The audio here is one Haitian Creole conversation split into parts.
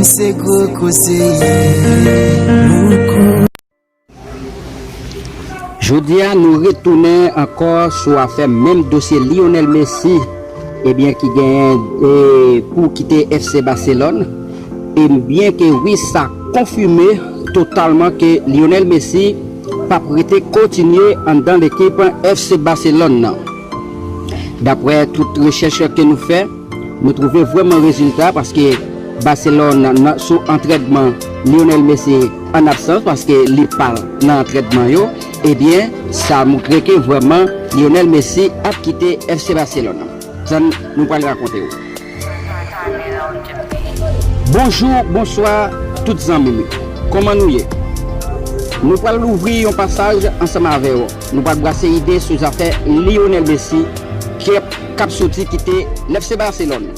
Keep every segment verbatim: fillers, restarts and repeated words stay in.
Se gwo koze ye. Jodi a, nou retounen ankò sou afè menm dosye Lionel Messi, ebyen, ki genyen, e, pou kite F C Barcelone. Ebyen ke wi, sa konfime totalman ke Lionel Messi p ap rete kontinye anndan lekip F C Barcelone nan. Daprè tout rechèch ke nou fè, nou twouve vrèman rezilta, paske Barcelone nan, sou antrènman Lionel Messi an absans, paske li pa nan antrènman yo, ebyen, sa montre ke vrèman Lionel Messi ap kite F C Barcelone. Sa n-, nou pral rakonte w. Bonjou, bonswa, tout zanmi m. Kòman nou ye? Nou pral louvri yon pasaj ansanm avè w. Nou pral brase ide sou zafè Lionel Messi k ap, k ap soti kite F C Barcelone.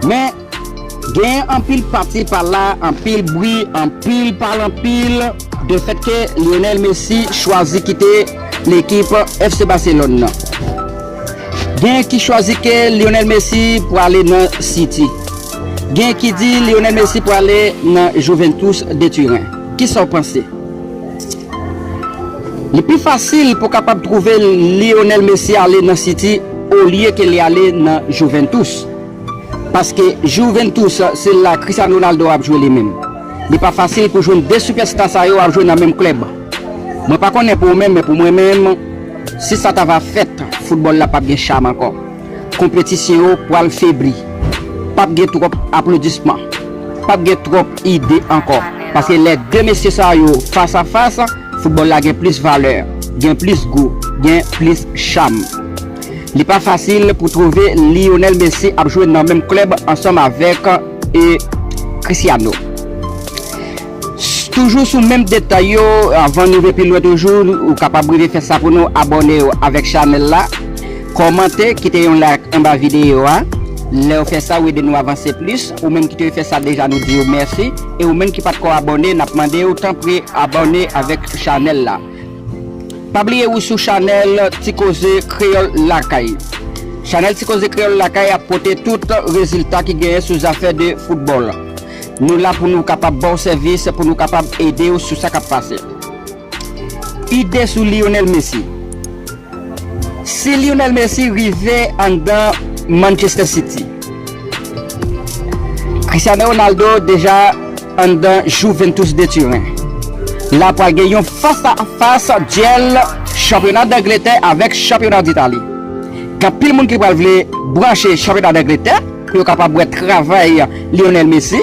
Men, genyen anpil pati pala, anpil bri, anpil pale anpil de fèt ke Lionel Messi chwazi kite lekip F C Barcelone nan. Genyen ki chwazi ke Lionel Messi prale nan City. Genyen ki di Lionel Messi prale nan Juventus de Turin. Kisa w panse? Li pi fasil pou kapab twouve Lionel Messi ale nan City olye ke li ale nan Juventus. Paske Juventus, se la Cristiano Ronaldo ap jwe li menm. Li pa fasil pou jwenn de sipèsta sa yo ap jwe nan menm klèb. Mwen pa konnen pou ou menm, men pou mwen menm, si sa ta va fèt, foutbòl la p ap gen cham ankò. Konpetisyon yo pral febli. P ap gen twòp aplodisman. P ap gen twòp ide ankò. Paske lè de mesye sa yo fas a fas, foutbòl la gen plis valè, gen plis gou, gen plis cham. Li pa fasil pou twouve Lionel Messi ap jwe nan menm klèb ansanm avèk, e, Cristiano. S-, toujou sou menm detay yo, avan nou rive pi lwen toujou, ou kapab rive fè sa pou nou, abòne w avèk chanèl la, kòmante, kite yon like anba videyo a. Lè w fè sa, w ede nou avanse plis. Ou menm ki te fè sa deja, nou di w mèsi. E ou menm ki pa t ko abòne, n ap mande w, tanpri, abòne avèk chanèl la. Pa bliye ou sou chanèl Ti Koze Kreyòl Lakay. Chanèl Ti Koze Kreyòl Lakay ap pote tout rezilta ki genyen sou zafè de foutbòl. Nou la pou nou kapab ba w sèvis, pou nou kapab ede w sou sa k ap pase. Ide sou Lionel Messi. Si Lionel Messi rive anndan Manchester City, Cristiano Ronaldo deja anndan Juventus de Turin. La pral gen yon fas a fas dyèl chanpyona Dangletè avèk chanpyona Ditali. Gen anpil moun ki pral vle branche chanpyona Dangletè pou yo kapab wè travay Lionel Messi.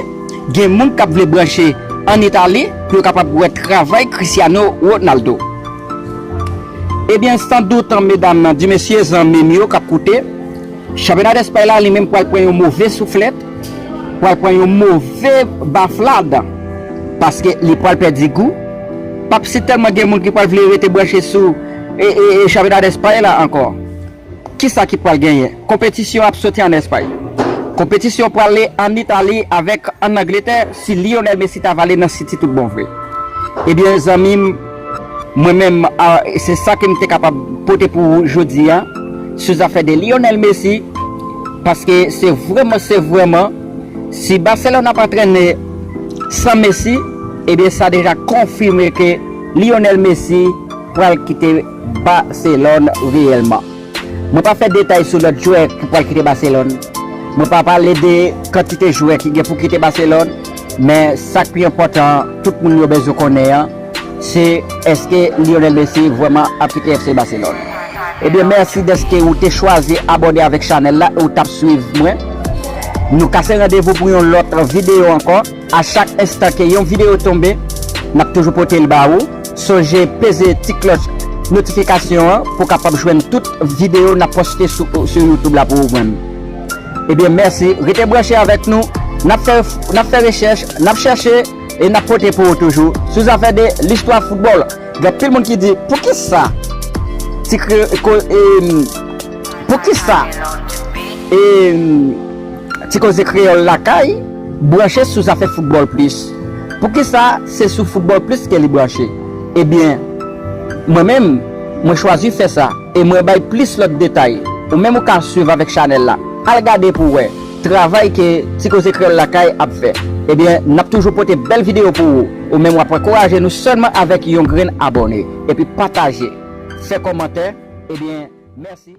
Gen moun k ap vle branche ann Itali pou yo kapab wè travay Cristiano Ronaldo. Ebyen, san dout, medam, di mesye, zanmi m yo k ap koute, chanpyona Despay la, li menm pral pran yon move souflèt, pral pran yon move baflad, paske li pral pèdi gou. P ap si tèlman gen moun ki pral vle rete branche sou, e, e, e chanpyona Despay la ankò. Kisa ki pral genyen? Konpetisyon ap soti ann Espay. Konpetisyon prale ann Itali avèk ann Angletè si Lionel Messi ta vale nan City tout bon vre. Ebyen, zanmi m, mwen menm, a, se sa ke m te kapab pote pou ou jodi a sou zafè de Lionel Messi, paske se vrèman, se vrèman, si Barcelone ap antrene san Messi, ebyen, sa deja konfime ke Lionel Messi pral kite Barcelone reyèlman. Mwen pa fè detay sou lòt jwè ki pral kite Barcelone. Mwen pa pale de kantite jwè ki gen pou kite Barcelone, men sa k pi enpòtan, tout moun yo bezwen konnen an, se èske Lionel Messi vrèman ap kite F C Barcelone. Ebyen, mèsi dèske ou te chwazi abòne avèk chanèl la e ou t ap swiv mwen. Nou kase randevou pou yon lòt videyo ankò. A chak enstan ke yon videyo tonbe, n ap toujou pote l ba ou. Sonje peze ti klòch notifikasyon an pou w kapab jwenn tout videyo n ap poste sou, sou YouTube la pou ou menm. Ebyen, mèsi. Rete branche avèk nou. N ap fè, n ap fè rechèch, n ap chèche e n ap pote pou ou toujou sou zafè de listwa foutbòl. Gen anpil moun ki di, poukisa ti kre-, ko-, em, poukisa, em, Ti Koze Kreyòl Lakay branche sou zafè foutbòl plis? Poukisa se sou foutbòl plis ke li branche? Ebyen, mwen menm, mwen chwazi fè sa e mwen bay plis lòt detay. Ou menm ou ka swiv avèk chanèl la. Al gade pou w wè. travay ke Ti Koze Kreyòl Lakay ap fè. Ebyen, n ap toujou pote bèl videyo pou ou. Ou menm w ap ankouraje nou sèlman avèk yon grenn abòne. Epi pataje, fè kòmantè. Ebyen, mèsi.